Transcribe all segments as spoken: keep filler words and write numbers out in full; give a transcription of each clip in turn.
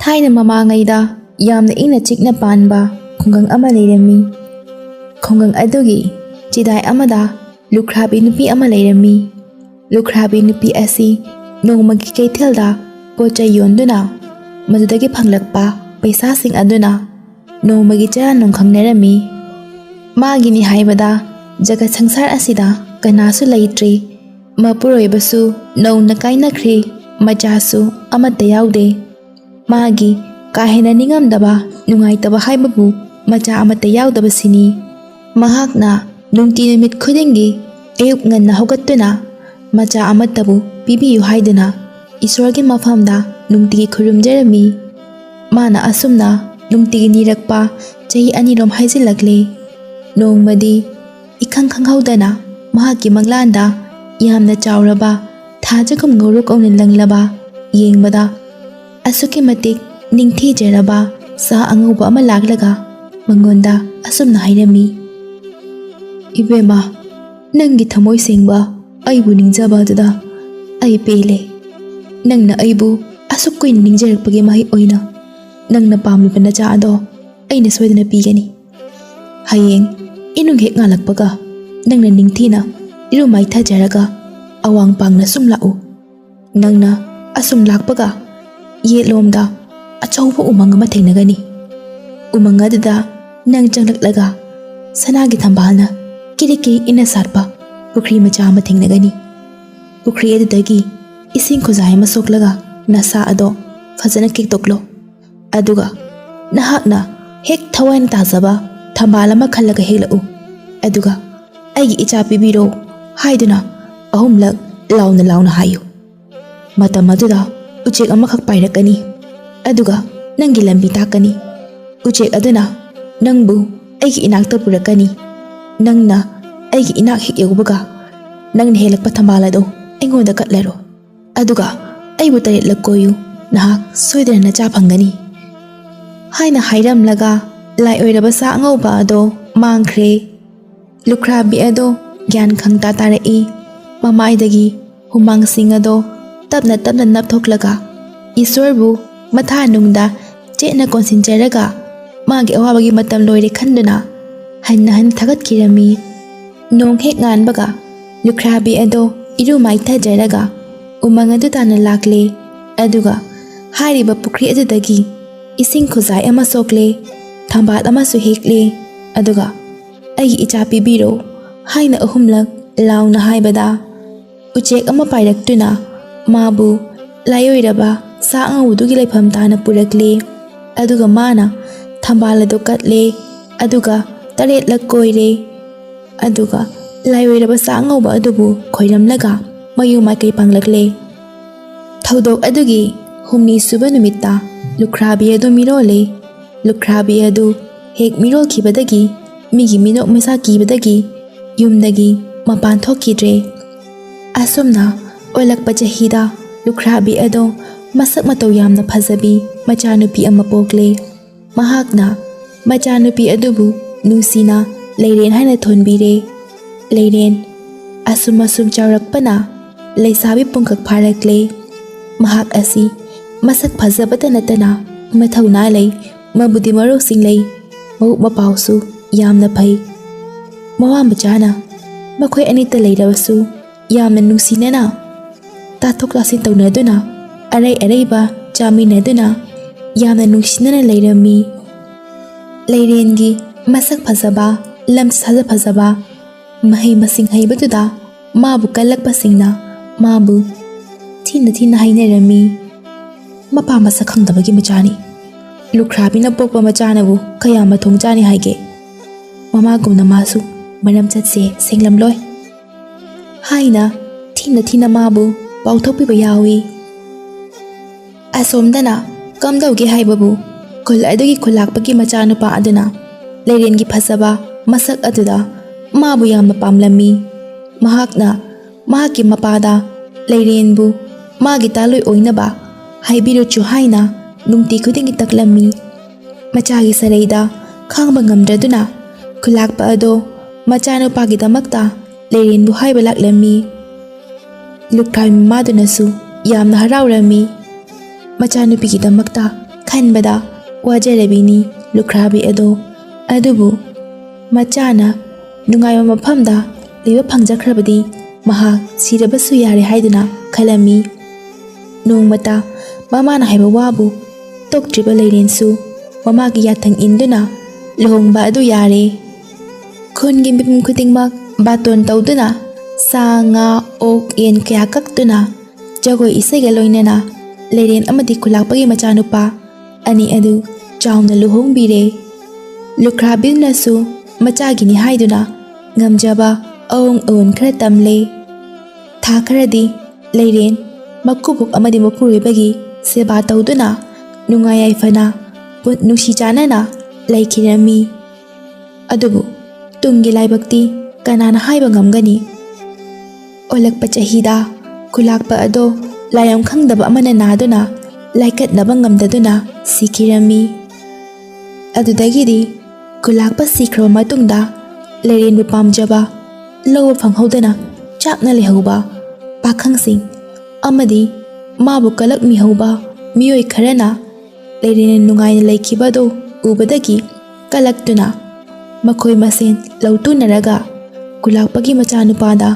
ꯊꯥꯏꯅ ꯃꯃꯥꯡꯉꯩꯗ ꯌꯥꯝꯅ ꯏꯪꯅ ꯆꯤꯛꯅ ꯄꯥꯟꯕ ꯈꯨꯡꯒꯪ ꯑꯃ ꯂꯩꯔꯝꯃꯤ꯫ ꯈꯨꯡꯒꯪ ꯑꯗꯨꯒꯤ ꯆꯤꯗꯥꯏ ꯑꯃꯗ ꯂꯨꯈ꯭ꯔꯥꯕꯤ ꯅꯨꯄꯤ ꯑꯃ ꯂꯩꯔꯝꯃꯤ꯫ ꯂꯨꯈ꯭ꯔꯥꯕꯤ ꯅꯨꯄꯤ ꯑꯁꯤ ꯅꯣꯡꯃꯒꯤ ꯀꯩꯊꯦꯜꯗ ꯄꯣꯠ ꯆꯩ ꯌꯣꯟꯗꯨꯅ ꯃꯗꯨꯗꯒꯤ ꯐꯪꯂꯛꯄ ꯄꯩꯁꯥꯁꯤꯡ ꯑꯗꯨꯅ ꯅꯣꯡꯃꯒꯤ ꯆꯔꯥ ꯅꯨꯡꯈꯪꯅꯔꯝꯃꯤ꯫ ꯃꯥꯒꯤꯅꯤ ꯍꯥꯏꯕꯗ ꯖꯒꯠ ꯁꯪꯁꯥꯔ ꯑꯁꯤꯗ ꯀꯅꯥꯁꯨ ꯂꯩꯇ꯭ꯔꯤ꯫ ꯃꯄꯨꯔꯣꯏꯕꯁꯨ ꯅꯧꯅ ꯀꯥꯏꯅꯈ꯭ꯔꯦ, ꯃꯆꯥꯁꯨ ꯑꯃꯠꯇ ꯌꯥꯎꯗꯦ꯫ ꯃꯥꯒꯤ ꯀꯥ ꯍꯦꯟꯅ ꯅꯤꯡꯉꯝꯗꯕ, ꯅꯨꯡꯉꯥꯏꯇꯕ ꯍꯥꯏꯕꯕꯨ ꯃꯆꯥ ꯑꯃꯠꯇ ꯌꯥꯎꯗꯕꯁꯤꯅꯤ꯫ ꯃꯍꯥꯛꯅ ꯅꯨꯡꯇꯤ ꯅꯨꯃꯤꯠ ꯈꯨꯗꯤꯡꯒꯤ ꯑꯌꯨꯛ ꯉꯟꯅ ꯍꯧꯒꯠꯇꯨꯅ ꯃꯆꯥ ꯑꯃꯠꯇꯕꯨ ꯄꯤꯕꯤꯌꯨ ꯍꯥꯏꯗꯨꯅ ꯏꯁꯣꯔꯒꯤ ꯃꯐꯝꯗ ꯅꯨꯡꯇꯤꯒꯤ ꯈꯨꯔꯨꯝꯖꯔꯝꯃꯤ꯫ ꯃꯥꯅ ꯑꯁꯨꯝꯅ ꯅꯨꯡꯇꯤꯒꯤ ꯅꯤꯔꯛꯄ ꯆꯍꯤ ꯑꯅꯤꯔꯣꯝ ꯍꯥꯏꯖꯤꯜꯂꯛꯂꯦ꯫ ꯅꯣꯡꯃꯗꯤ ꯏꯈꯪ ꯈꯪꯍꯧꯗꯅ ꯃꯍꯥꯛꯀꯤ ꯃꯪꯂꯥꯟꯗ ꯌꯥꯝꯅ ꯆꯥꯎꯔꯕ ꯊꯥꯖꯒꯨꯝ ꯉꯧꯔꯣꯛ ꯉꯧꯅ ꯂꯪꯂꯕ, ꯌꯦꯡꯕꯗ ꯑꯁꯨꯛꯀꯤ ꯃꯇꯤꯛ ꯅꯤꯡꯊꯤꯖꯔꯕ ꯁꯥ ꯑꯉꯧꯕ ꯑꯃ ꯂꯥꯛꯂꯒ ꯃꯉꯣꯟꯗ ꯑꯁꯨꯝꯅ ꯍꯥꯏꯔꯝꯃꯤ, "ꯏꯕꯦꯝꯃ, ꯅꯪꯒꯤ ꯊꯃꯣꯏ ꯁꯦꯡꯕ ꯑꯩꯕꯨ ꯅꯤꯡꯖꯕ ꯑꯗꯨꯗ ꯑꯩ ꯄꯦꯜꯂꯦ꯫ ꯅꯪꯅ ꯑꯩꯕꯨ ꯑꯁꯨꯛ ꯀꯨꯏꯅ ꯅꯤꯡꯖꯔꯛꯄꯒꯤ ꯃꯍꯩ ꯑꯣꯏꯅ ꯅꯪꯅ ꯄꯥꯝꯂꯤꯕ ꯅꯆꯥ ꯑꯗꯣ ꯑꯩꯅ ꯁꯣꯏꯗꯅ ꯄꯤꯒꯅꯤ꯫ ꯍꯌꯦꯡ ꯏꯅꯨꯡ ꯍꯦꯛ ꯉꯥꯜꯂꯛꯄꯒ ꯅꯪꯅ ꯅꯤꯡꯊꯤꯅ ꯏꯔꯨ ꯃꯥꯏꯊꯖꯔꯒ ꯑꯋꯥꯡ ꯄꯥꯡꯅ ꯁꯨꯝ ꯂꯥꯛꯎ꯫ ꯅꯪꯅ ꯑꯁꯨꯝ ꯂꯥꯛꯄꯒ ꯌꯦꯠꯂꯣꯝꯗ ꯑꯆꯧꯕ ꯎꯃꯪ ꯑꯃ ꯊꯦꯡꯅꯒꯅꯤ꯫ ꯎꯃꯪ ꯑꯗꯨꯗ ꯅꯪ ꯆꯪꯂꯛꯂꯒ ꯁꯅꯥꯒꯤ ꯊꯝꯕꯥꯜꯅ ꯀꯤꯔꯤ ꯀꯤꯔꯤ ꯏꯟꯅ ꯁꯥꯠꯄ ꯄꯨꯈ꯭ꯔꯤ ꯃꯆꯥ ꯑꯃ ꯊꯦꯡꯅꯒꯅꯤ꯫ ꯄꯨꯈ꯭ꯔꯤ ꯑꯗꯨꯗꯒꯤ ꯏꯁꯤꯡ ꯈꯨꯖꯥꯏ ꯑꯃ ꯁꯣꯛꯂꯒ ꯅꯁꯥ ꯑꯗꯣ ꯐꯖꯅ ꯀꯤꯛꯇꯣꯛꯂꯣ꯫ ꯑꯗꯨꯒ ꯅꯍꯥꯛꯅ ꯍꯦꯛ ꯊꯋꯥꯏꯅ ꯇꯥꯖꯕ ꯊꯝꯕꯥꯜ ꯑꯃ ꯈꯜꯂꯒ ꯍꯦꯛꯂꯛꯎ꯫ ꯑꯗꯨꯒ 'ꯑꯩꯒꯤ ꯏꯆꯥ ꯄꯤꯕꯤꯔꯣ' ꯍꯥꯏꯗꯨꯅ ꯑꯍꯨꯝꯂꯛ ꯂꯥꯎꯅ ꯂꯥꯎꯅ ꯍꯥꯏꯌꯨ꯫ ꯃꯇꯝ ꯑꯗꯨꯗ ꯎꯆꯦꯛ ꯑꯃꯈꯛ ꯄꯥꯏꯔꯛꯀꯅꯤ꯫ ꯑꯗꯨꯒ ꯅꯪꯒꯤ ꯂꯝꯕꯤ ꯇꯥꯛꯀꯅꯤ꯫ ꯎꯆꯦꯛ ꯑꯗꯨꯅ ꯅꯪꯕꯨ ꯑꯩꯒꯤ ꯏꯅꯥꯛꯇ ꯄꯨꯔꯛꯀꯅꯤ꯫ ꯅꯪꯅ ꯑꯩꯒꯤ ꯏꯅꯥꯛ ꯍꯦꯛ ꯌꯧꯕꯒ ꯅꯪꯅ ꯍꯦꯛꯂꯛꯄ ꯊꯝꯕꯥꯜ ꯑꯗꯨ ꯑꯩꯉꯣꯟꯗ ꯀꯠꯂꯔꯣ꯫ ꯑꯗꯨꯒ ꯑꯩꯕꯨ ꯇꯔꯦꯠꯂꯛ ꯀꯣꯏꯌꯨ, ꯅꯍꯥꯛ ꯁꯣꯏꯗꯅ ꯅꯆꯥ ꯐꯪꯒꯅꯤ" ꯍꯥꯏꯅ ꯍꯥꯏꯔꯝꯂꯒ ꯂꯥꯏ ꯑꯣꯏꯔꯕ ꯁꯥ ꯑꯉꯧꯕ ꯑꯗꯣ ꯃꯥꯡꯈ꯭ꯔꯦ꯫ ꯂꯨꯈ꯭ꯔꯥꯕꯤ ꯑꯗꯣ ꯒ꯭ꯌꯥꯟ ꯈꯪꯇꯥ ꯇꯥꯔꯛꯏ꯫ ꯃꯃꯥꯏꯗꯒꯤ ꯍꯨꯃꯥꯡꯁꯤꯡ ꯑꯗꯣ ꯇꯞꯅ ꯇꯞꯅ ꯅꯞꯊꯣꯛꯂꯒ ꯏꯁꯣꯔꯕꯨ ꯃꯊꯥ ꯅꯨꯡꯗ ꯆꯦꯠꯅ ꯀꯣꯟꯁꯤꯟꯖꯔꯒ ꯃꯥꯒꯤ ꯑꯋꯥꯕꯒꯤ ꯃꯇꯝ ꯂꯣꯏꯔꯦ ꯈꯟꯗꯨꯅ ꯍꯟꯅ ꯍꯟꯅ ꯊꯥꯒꯠꯈꯤꯔꯝꯃꯤ꯫ ꯅꯣꯡ ꯍꯦꯛ ꯉꯥꯟꯕꯒ ꯂꯨꯈ꯭ꯔꯥꯕꯤ ꯑꯗꯣ ꯏꯔꯨ ꯃꯥꯏꯊꯖꯔꯒ ꯎꯃꯪ ꯑꯗꯨ ꯇꯥꯟꯅ ꯂꯥꯛꯂꯦ꯫ ꯑꯗꯨꯒ ꯍꯥꯏꯔꯤꯕ ꯄꯨꯈ꯭ꯔꯤ ꯑꯗꯨꯗꯒꯤ ꯏꯁꯤꯡ ꯈꯨꯖꯥꯏ ꯑꯃ ꯁꯣꯛꯂꯦ, ꯊꯝꯕꯥꯜ ꯑꯃꯁꯨ ꯍꯦꯛꯂꯦ꯫ ꯑꯗꯨꯒ "ꯑꯩꯒꯤ ꯏꯆꯥ ꯄꯤꯕꯤꯔꯣ" ꯍꯥꯏꯅ ꯑꯍꯨꯝꯂꯛ ꯂꯥꯎꯅ ꯍꯥꯏꯕꯗ, ꯎꯆꯦꯛ ꯑꯃ ꯄꯥꯏꯔꯛꯇꯨꯅ ꯃꯥꯕꯨ ꯂꯥꯏꯑꯣꯏꯔꯕ ꯁꯥ ꯑꯉꯧꯕꯗꯨꯒꯤ ꯂꯩꯐꯝ ꯇꯥꯅ ꯄꯨꯔꯛꯂꯦ꯫ ꯑꯗꯨꯒ ꯃꯥꯅ ꯊꯝꯕꯥꯜ ꯑꯗꯨ ꯀꯠꯂꯦ꯫ ꯑꯗꯨꯒ ꯇꯔꯦꯠꯂꯛ ꯀꯣꯏꯔꯦ꯫ ꯑꯗꯨꯒ ꯂꯥꯏꯑꯣꯏꯔꯕ ꯁꯥ ꯑꯉꯧꯕ ꯑꯗꯨꯕꯨ ꯈꯣꯏꯔꯝꯂꯒ ꯃꯌꯨꯝ ꯃꯥꯏꯀꯩ ꯄꯥꯡꯂꯛꯂꯦ꯫ ꯊꯧꯗꯣꯛ ꯑꯗꯨꯒꯤ ꯍꯨꯝꯅꯤ ꯁꯨꯕ ꯅꯨꯃꯤꯠꯇ ꯂꯨꯈ꯭ꯔꯥꯕꯤ ꯑꯗꯨ ꯃꯤꯔꯣꯜꯂꯦ꯫ ꯂꯨꯈ꯭ꯔꯥꯕꯤ ꯑꯗꯨ ꯍꯦꯛ ꯃꯤꯔꯣꯜꯈꯤꯕꯗꯒꯤ ꯃꯤꯒꯤ ꯃꯤꯅꯣꯛ ꯃꯩꯁꯥ ꯀꯤꯕꯗꯒꯤ ꯌꯨꯝꯗꯒꯤ ꯃꯄꯥꯟ ꯊꯣꯛꯈꯤꯗ꯭ꯔꯦ꯫ ꯑꯁꯨꯝꯅ ꯑꯣꯜꯂꯛꯄ ꯆꯍꯤꯗ ꯂꯨꯈ꯭ꯔꯥꯕꯤ ꯑꯗꯣ ꯃꯁꯛ ꯃꯇꯧ ꯌꯥꯝꯅ ꯐꯖꯕꯤ ꯃꯆꯥꯅꯨꯄꯤ ꯑꯃ ꯄꯣꯛꯂꯦ꯫ ꯃꯍꯥꯛꯅ ꯃꯆꯥꯅꯨꯄꯤ ꯑꯗꯨꯕꯨ ꯅꯨꯡꯁꯤꯅ ꯂꯩꯔꯦꯟ ꯍꯥꯏꯅ ꯊꯣꯟꯕꯤꯔꯦ꯫ ꯂꯩꯔꯦꯟ ꯑꯁꯨꯝ ꯑꯁꯨꯝ ꯆꯥꯎꯔꯛꯄꯅ ꯂꯩꯁꯥꯕꯤ ꯄꯨꯡꯈꯛ ꯐꯥꯔꯛꯂꯦ꯫ ꯃꯍꯥꯛ ꯑꯁꯤ ꯃꯁꯛ ꯐꯖꯕꯇ ꯅꯠꯇꯅ ꯃꯊꯧꯅꯥ ꯂꯩ, ꯃꯕꯨꯗꯤ ꯃꯔꯧꯁꯤꯡ ꯂꯩ, ꯃꯕꯨꯛ ꯃꯄꯥꯎꯁꯨ ꯌꯥꯝꯅ ꯐꯩ꯫ ꯃꯃꯥ ꯃꯆꯥꯅ ꯃꯈꯣꯏ ꯑꯅꯤꯇ ꯂꯩꯔꯕꯁꯨ ꯌꯥꯝꯅ ꯅꯨꯡꯁꯤꯅꯅ ꯇꯥꯊꯣꯛ ꯇꯥꯁꯤꯟ ꯇꯧꯅꯗꯨꯅ, ꯑꯔꯩ ꯑꯔꯩꯕ ꯆꯥꯃꯤꯟꯅꯗꯨꯅ ꯌꯥꯝꯅ ꯅꯨꯡꯁꯤꯅꯅ ꯂꯩꯔꯝꯃꯤ꯫ ꯂꯩꯔꯦꯟꯒꯤ ꯃꯁꯛ ꯐꯖꯕ, ꯂꯝ ꯁꯥꯖ ꯐꯖꯕ, ꯃꯍꯩ ꯃꯁꯤꯡ ꯍꯩꯕꯗꯨꯗ ꯃꯥꯕꯨ ꯀꯜꯂꯛꯄꯁꯤꯡꯅ ꯃꯥꯕꯨ ꯊꯤꯅ ꯊꯤꯅ ꯍꯥꯏꯅꯔꯝꯃꯤ꯫ "ꯃꯄꯥ ꯃꯁꯛ ꯈꯪꯗꯕꯒꯤ ꯃꯆꯥꯅꯤ꯫ ꯂꯨꯈ꯭ꯔꯥꯕꯤꯅ ꯄꯣꯛꯄ ꯃꯆꯥꯅꯕꯨ ꯀꯌꯥꯝ ꯃꯊꯣꯡ ꯆꯥꯅꯤ ꯍꯥꯏꯒꯦ? ꯃꯃꯥꯒꯨꯝꯅ ꯃꯥꯁꯨ ꯃꯔꯝ ꯆꯠꯁꯦ ꯁꯦꯡꯂꯝꯂꯣꯏ" ꯍꯥꯏꯅ ꯊꯤꯅ ꯊꯤꯅ ꯃꯥꯕꯨ ꯄꯥꯎꯊꯣꯛꯄꯤꯕ ꯌꯥꯎꯏ꯫ ꯑꯁꯣꯝꯗꯅ ꯀꯝꯗꯧꯒꯦ ꯍꯥꯏꯕꯕꯨ, ꯈꯨꯜ ꯑꯗꯨꯒꯤ ꯈꯨꯂꯥꯛꯄꯒꯤ ꯃꯆꯥꯅꯨꯄꯥ ꯑꯗꯨꯅ ꯂꯩꯔꯦꯟꯒꯤ ꯐꯖꯕ ꯃꯁꯛ ꯑꯗꯨꯗ ꯃꯥꯕꯨ ꯌꯥꯝꯅ ꯄꯥꯝꯂꯝꯃꯤ꯫ ꯃꯍꯥꯛꯅ ꯃꯍꯥꯛꯀꯤ ꯃꯄꯥꯗ ꯂꯩꯔꯦꯟꯕꯨ ꯃꯥꯒꯤ ꯇꯥꯂꯣꯏ ꯑꯣꯏꯅꯕ ꯍꯥꯏꯕꯤꯔꯨꯆꯨ ꯍꯥꯏꯅ ꯅꯨꯡꯇꯤ ꯈꯨꯗꯤꯡꯒꯤ ꯇꯛꯂꯝꯃꯤ꯫ ꯃꯆꯥꯒꯤ ꯁꯔꯩꯗ ꯈꯥꯡꯕ ꯉꯝꯗ꯭ꯔꯗꯨꯅ ꯈꯨꯂꯥꯛꯄ ꯑꯗꯣ ꯃꯆꯥꯅꯨꯄꯥꯒꯤꯗꯃꯛꯇ ꯂꯩꯔꯦꯟꯕꯨ ꯍꯥꯏꯕ ꯂꯥꯛꯂꯝꯃꯤ꯫ ꯂꯨꯈ꯭ꯔꯥꯕꯤ ꯃꯃꯥꯗꯨꯅꯁꯨ ꯌꯥꯝꯅ ꯍꯔꯥꯎꯔꯝꯃꯤ꯫ ꯃꯆꯥꯅꯨꯄꯤꯒꯤꯗꯃꯛꯇ ꯈꯟꯕꯗ ꯋꯥꯖꯔꯕꯤꯅꯤ ꯂꯨꯈ꯭ꯔꯥꯕꯤ ꯑꯗꯣ꯫ ꯑꯗꯨꯕꯨ ꯃꯆꯥꯅ ꯅꯨꯡꯉꯥꯏꯕ ꯃꯐꯝꯗ ꯂꯩꯕ ꯐꯪꯖꯈ꯭ꯔꯕꯗꯤ ꯃꯍꯥꯛ ꯁꯤꯔꯕꯁꯨ ꯌꯥꯔꯦ ꯍꯥꯏꯗꯨꯅ ꯈꯜꯂꯝꯃꯤ꯫ ꯅꯣꯡꯃꯇ ꯃꯃꯥꯅ ꯍꯥꯏꯕ ꯋꯥꯕꯨ ꯇꯣꯛꯇ꯭ꯔꯤꯕ ꯂꯩꯔꯦꯟꯁꯨ ꯃꯃꯥꯒꯤ ꯌꯥꯊꯪ ꯏꯟꯗꯨꯅ ꯂꯨꯍꯣꯡꯕ ꯑꯗꯨ ꯌꯥꯔꯦ꯫ ꯈꯨꯟꯒꯤ ꯃꯤꯄꯨꯝ ꯈꯨꯗꯤꯡꯃꯛ ꯕꯥꯇꯣꯟ ꯇꯧꯗꯨꯅ ꯁꯥ, ꯉꯥ, ꯑꯣꯛ, ꯌꯦꯟ ꯀꯌꯥ ꯀꯛꯇꯨꯅ ꯖꯒꯣꯏ ꯏꯁꯩꯒ ꯂꯣꯏꯅꯅ ꯂꯩꯔꯦꯟ ꯑꯃꯗꯤ ꯈꯨꯂꯥꯛꯄꯒꯤ ꯃꯆꯥꯅꯨꯄꯥ ꯑꯅꯤ ꯑꯗꯨ ꯆꯥꯎꯅ ꯂꯨꯍꯣꯡꯕꯤꯔꯦ꯫ ꯂꯨꯈ꯭ꯔꯥꯕꯤꯅꯁꯨ ꯃꯆꯥꯒꯤꯅꯤ ꯍꯥꯏꯗꯨꯅ ꯉꯝꯖꯕ ꯑꯑꯣꯡ ꯑꯑꯣꯟ ꯈꯔ ꯇꯝꯂꯦ꯫ ꯊꯥ ꯈꯔꯗꯤ ꯂꯩꯔꯦꯟ ꯃꯀꯨꯕꯣꯛ ꯑꯃꯗꯤ ꯃꯄꯨꯔꯣꯏꯕꯒꯤ ꯁꯦꯕꯥ ꯇꯧꯗꯨꯅ ꯅꯨꯡꯉꯥꯏ ꯌꯥꯏꯐꯅ ꯄꯨ-, ꯅꯨꯡꯁꯤ ꯆꯥꯟꯅꯅ ꯂꯩꯈꯤꯔꯝꯃꯤ꯫ ꯑꯗꯨꯕꯨ ꯇꯨꯡꯒꯤ ꯂꯥꯏꯕꯛꯇꯤ ꯀꯅꯥꯅ ꯍꯥꯏꯕ ꯉꯝꯒꯅꯤ? ꯑꯣꯜꯂꯛꯄ ꯆꯍꯤꯗ ꯈꯨꯂꯥꯛꯄ ꯑꯗꯣ ꯂꯥꯏꯌꯝ ꯈꯪꯗꯕ ꯑꯃꯅ ꯅꯥꯗꯨꯅ ꯂꯥꯏꯀꯠꯅꯕ ꯉꯝꯗꯗꯨꯅ ꯁꯤꯈꯤꯔꯝꯃꯤ꯫ ꯑꯗꯨꯗꯒꯤꯗꯤ ꯈꯨꯂꯥꯛꯄ ꯁꯤꯈ꯭ꯔꯕ ꯃꯇꯨꯡꯗ ꯂꯩꯔꯦꯟꯕꯨ ꯄꯥꯝꯖꯕ ꯂꯧꯕ ꯐꯪꯍꯧꯗꯅ ꯆꯥꯛꯅ ꯂꯩꯍꯧꯕ ꯄꯥꯈꯪꯁꯤꯡ ꯑꯃꯗꯤ ꯃꯥꯕꯨ ꯀꯂꯛꯃꯤꯍꯧꯕ ꯃꯤꯑꯣꯏ ꯈꯔꯅ ꯂꯩꯔꯦꯟꯅ ꯅꯨꯡꯉꯥꯏꯅ ꯂꯩꯈꯤꯕꯗꯨ ꯎꯕꯗꯒꯤ ꯀꯂꯛꯇꯨꯅ ꯃꯈꯣꯏ ꯃꯁꯦꯟ ꯂꯧꯇꯨꯅꯔꯒ ꯈꯨꯂꯥꯛꯄꯒꯤ ꯃꯆꯥꯅꯨꯄꯥꯗ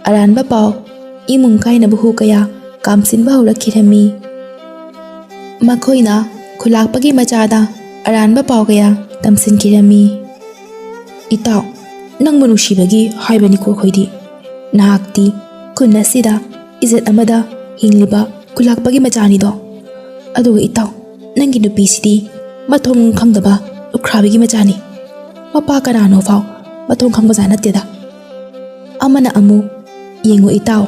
ꯑꯔꯥꯟꯕ ꯄꯥꯎ, ꯏꯃꯨꯡ ꯀꯥꯏꯅꯕ ꯍꯨ ꯀꯌꯥ ꯀꯥꯝꯁꯤꯟꯕ ꯍꯧꯔꯛꯈꯤꯔꯝꯃꯤ꯫ ꯃꯈꯣꯏꯅ ꯈꯨꯂꯥꯛꯄꯒꯤ ꯃꯆꯥꯗ ꯑꯔꯥꯟꯕ ꯄꯥꯎ ꯀꯌꯥ ꯇꯝꯁꯤꯟꯈꯤꯔꯝꯃꯤ꯫ "ꯏꯇꯥꯎ, ꯅꯪꯕꯨ ꯅꯨꯡꯁꯤꯕꯒꯤ ꯍꯥꯏꯕꯅꯤꯀꯣ ꯑꯩꯈꯣꯏꯗꯤ꯫ ꯅꯍꯥꯛꯇꯤ ꯈꯨꯟ ꯑꯁꯤꯗ ꯏꯖꯠ ꯑꯃꯗ ꯍꯤꯡꯂꯤꯕ ꯈꯨꯂꯥꯛꯄꯒꯤ ꯃꯆꯥꯅꯤꯗꯣ꯫ ꯑꯗꯨꯒ ꯏꯇꯥꯎ, ꯅꯪꯒꯤ ꯅꯨꯄꯤꯁꯤꯗꯤ ꯃꯊꯣꯡ ꯈꯪꯗꯕ ꯂꯨꯈ꯭ꯔꯥꯕꯤꯒꯤ ꯃꯆꯥꯅꯤ꯫ ꯃꯄꯥ ꯀꯅꯥꯅꯣ ꯐꯥꯎ ꯃꯊꯣꯡ ꯈꯪꯕꯖꯥꯠ ꯅꯠꯇꯦꯗ꯫" ꯑꯃꯅ ꯑꯃꯨꯛ, "ꯌꯦꯡꯉꯨ ꯏꯇꯥꯎ,